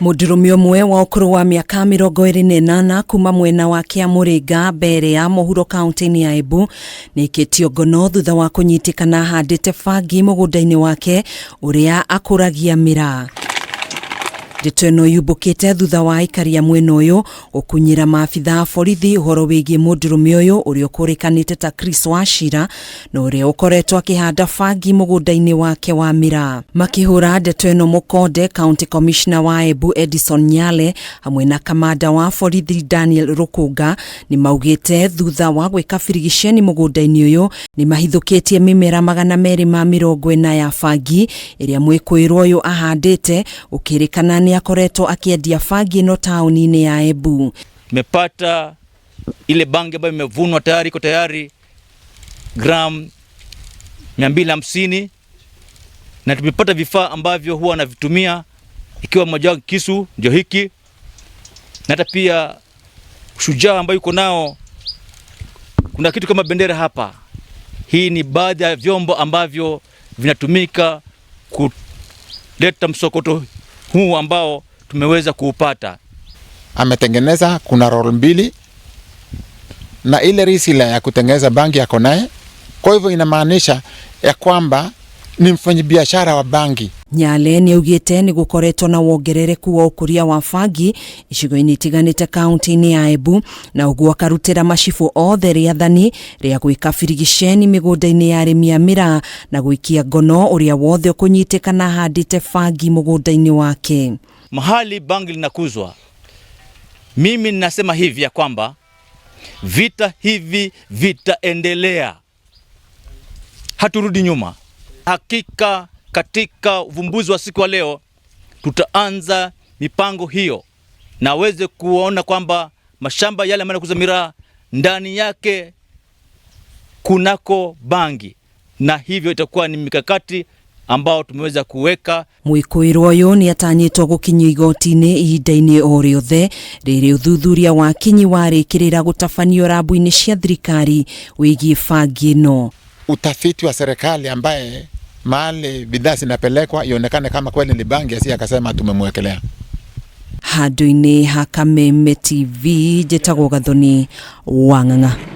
Mũndũrũme ũmwe wa ũkũrũ wa mĩaka 28 kuma mwena wa Kĩamũrĩnga mbere ya mũhuro kaunti-inĩ ya Embu nĩaikĩtio ngono thutha wa kũnyitĩkana ahandĩte bangi mũgũnda-inĩ wake ũrĩa akũragia mĩraa. Ndeto ĩno yumbũkĩte thutha wa aikari a mwena ũyũ gũkunyĩra maabitha a borithi ũhoro wĩgiĩ mũndũrũme ũyũ ũrĩa ũkũrĩkanĩte ta Chris Wachira na ũrĩa ũkoretwo akĩhanda bangi mũgũnda-inĩ wake wa mĩraa. Makĩhũra ndeto ĩno mũkonde, County Commissioner wa Embu Edison Nyale hamwe na kamanda wa borithi Daniel Rũkũnga nĩ maugĩte thutha wa gwĩka birigiceni mũgũnda-inĩ ũyũ nĩ mahithũkĩtie mĩmera 240 ya bangi ĩrĩa mwĩkũĩrwo ũyũ ahandĩte, ũkĩrĩkana nĩ akoretwo akĩendia bangi ĩno taũni-inĩ ya Embu. Tumepata ile bangi ambayo imevunwa tayari, iko tayari gram 250, na tumepata vifaa ambavyo huwa anavitumia ikiwa mmoja wao kisu ndio hiki, na hata pia shujaa ambayo yuko nao, kuna kitu kama bendera hapa. Hii ni baadhi ya vyombo ambavyo vinatumika kuleta msokoto huu ambao tumeweza kuupata. Ametengeneza kuna roll mbili na ile risila ya kutengeneza bangi yako naye. Kwa hivyo inamaanisha ya kwamba ni mfanyabiashara wa bangi. Nyale nĩ augĩte nĩ gũkoretwo na wongerereku wa ũkũria wa bangi icigo-inĩ itiganĩte kaunti-inĩ ya Embu, na ũguo akarutĩra macibũ othe rĩathani rĩa gwĩka birigiceni mĩgũnda-inĩ ya arĩmi a mĩraa na gũikia ngono ũrĩa wothe ũkũnyitĩkana ahandĩte bangi mũgũnda-inĩ wake. Mahali bangi linakuzwa, mimi ninasema hivi ya kwamba vita hivi vitaendelea, haturudi nyuma. Hakika katika uvumbuzi wa siku wa leo tutaanza mipango hiyo na aweze kuona kwamba mashamba yale ambayo yanakuza miraa ndani yake kunako bangi, na hivyo itakuwa ni mikakati ambao tumeweza kuweka. Mwĩkũĩrwo ũyũ nĩ atanyĩtwo gũkinyio igoti-inĩ ihinda-inĩ o rĩothe rĩrĩ ũthuthuria wa kinyi warĩkĩrĩra gũtabanio rambu-inĩ cia thirikari wĩgiĩ bangi ĩno. Utafiti wa serikali ambaye mahali bidhaa zinapelekwa ionekane kama kweli ni bangi, asi akasema tumemwekelea. Handũ-inĩ ha Kameme TV, njĩtagwo Gathoni Wang'ang'a.